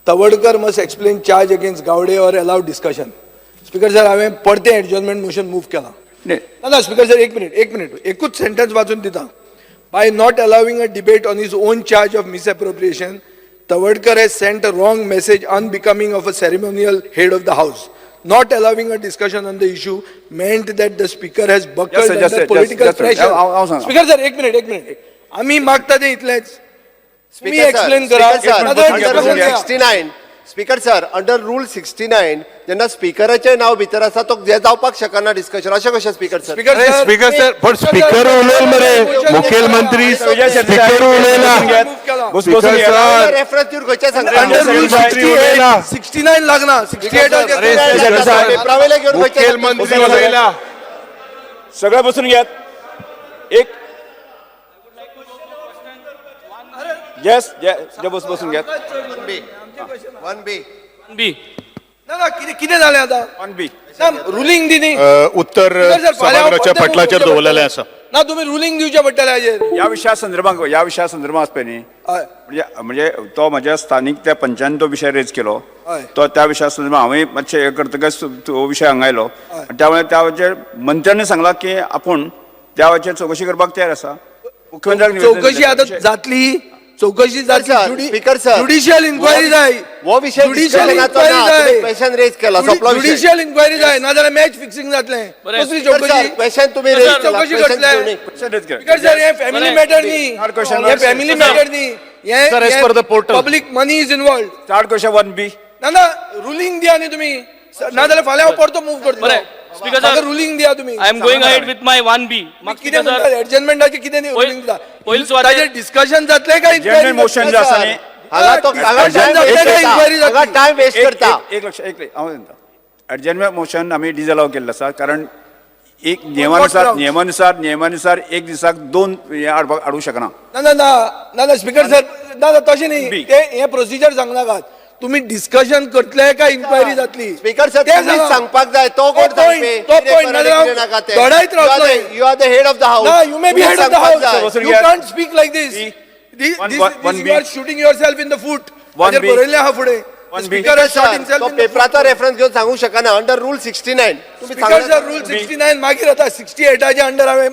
Tawadkar must explain charge against Gawde or allow discussion. Speaker sir, हांवें परतें adjournment motion move केलां. न्ही. ना ना, स्पीकर सर, एक मिनिट, एक मिनिट, एकूच सेंटन्स वाचून दिता. By not allowing a debate on his own charge of misappropriation, Tawadkar has sent a wrong message unbecoming of a ceremonial head of the house. Not allowing a discussion on the issue meant that the speaker has buckled Yes, sir, yes, under sir, political yes, sir. Pressure. हांव हांव सांगता. Speaker sir, एक minute, एक minute, आमी मागता तें इतलेंच, तुम्ही Speaker sir, explain करा. Speaker sir, नाजाल्यार under discussion rule घेया. 69, Speaker sir, under rule 69, जेन्ना स्पीकराचें नांव भितर आसा, तो हें जावपाक शकना डिस्कशन. अशें कशें स्पीकर सर? स्पीकर अरे सर, स्पीकर सर, पण स्पीकर उलयल मरे. मुखेलमंत्री स्पीकर उलयला. बस स्पीकर बसून घेयात. सर. रेफरन्स दिवन खंयचें सांगता? अंडर रूल मुखेलमंत्री उलयला. 69 लागना, 68. अरे, स्पीकर सर, पेपरावयले घेवन खंयचें सांगता? मुखेलमंत्री उलयला. सगळे बसून घेयात. एक येस, बस बसून घेयात. One B. बी. ना ना, कितें कितें जालें आतां? वन बी. ना, रुलींग दी न्ही. उत्तर स्पीकर सर, फाल्यां हांव सभागृहाच्या परतें move पटलाचेर करचें दवरलेलें पडटलें. आसा. ना, तुमी रुलींग दिवचें पडटलें हाजेर. ह्या विशया संदर्भात आसपय न्ही, हय. म्हणजे म्हणजे तो म्हज्या स्थानीक त्या पंचान तो विशय रेज केलो. हय. तो त्या विशया संदर्भात हांवें मातशें हें करतकच तो विशय हांगा आयलो हय. आनी त्यामुळे त्याचेर मंत्र्यांनी सांगलां की आपूण त्या वेळाचेर चवकशी करपाक तयार आसा. मुख्यमंत्र्याक निवेदन चौकशी दिलें. आतां जातली, चौकशी जातली. Sir, speaker sir. Judicial inquiry जाय. हो विशय ज्युडिशियल discussionaचो इन्क्वायरी ना, जाय. तुम्ही क्वेश्चन रेज केला, सोंपलो विशय. ज्युडिशियल इन्क्वायरी जाय, नाजाल्यार मॅच फिक्सिंग जातलें. बरें. कसली स्पीकर सर, चौकशी? क्वेश्चन तुम्ही रेज सर, केला. चौकशी क्वेश्चन करतले. घेवन. क्वेश्चन रेज केलें. स्पीकर सर, हें फॅमिली बरें. मॅटर न्ही. Third question. हें फॅमिली मॅटर न्ही हें. Sir, as per the portal. Public money is involved. Third question one B. ना ना, रुलींग दिया न्ही तुमी, नाजाल्यार फाल्यां हांव परतो मूव करतलो. बरें. स्पीकर सर, रुलींग दिया तुमी. I am going ahead with my one B. कितें म्हणटा? एडजमेंटाचें कितें रुलींग दिता? पयलीं सुवातेर- ताजेर डिस्कशन जातलें काय जनरल मोशन जे आसा न्ही, हांगा तो हांगा Discussion time जातलें वेस्ट काय करता. inquiry हांगा जातली? टायम वेस्ट करता. एक लक्ष एक हांव सांगता, एडजमेंट मोशन आमी डिजलाव केल्लो आसा, कारण एक नियमानुसार grounds? नियमानुसार एक दिसाक दोन हे हाडपाक हाडूंक शकना. ना ना ना ना ना, स्पीकर सर, ना ना, तशें न्ही. बी. ते हें प्रोसिजर सांगनाकात तुमी. डिस्कशन करतले काय इन्क्वायरी जातली? स्पीकर सर, तें तुम्हीच सांगा. सांगपाक जाय. तो कोण तो point, सांगपी? तो कितें point, खरें नाजाल्यार कितें नाका तें. दडायत रावतलो. You are the head of the house. ना, you may be head of the house, बसून you घेयात. Can't speak like this. B. This One you B. Are shooting yourself in the foot. One हाजेर B. बरयल्लें आहा फुडें. One B. Speaker has shot himself तो in the पेपराचो reference घेवन सांगूंक शकना. अंडर रूल 69 तुम्ही स्पीकर सर, रूल 69 मागीर आतां 68 अंडर हांवें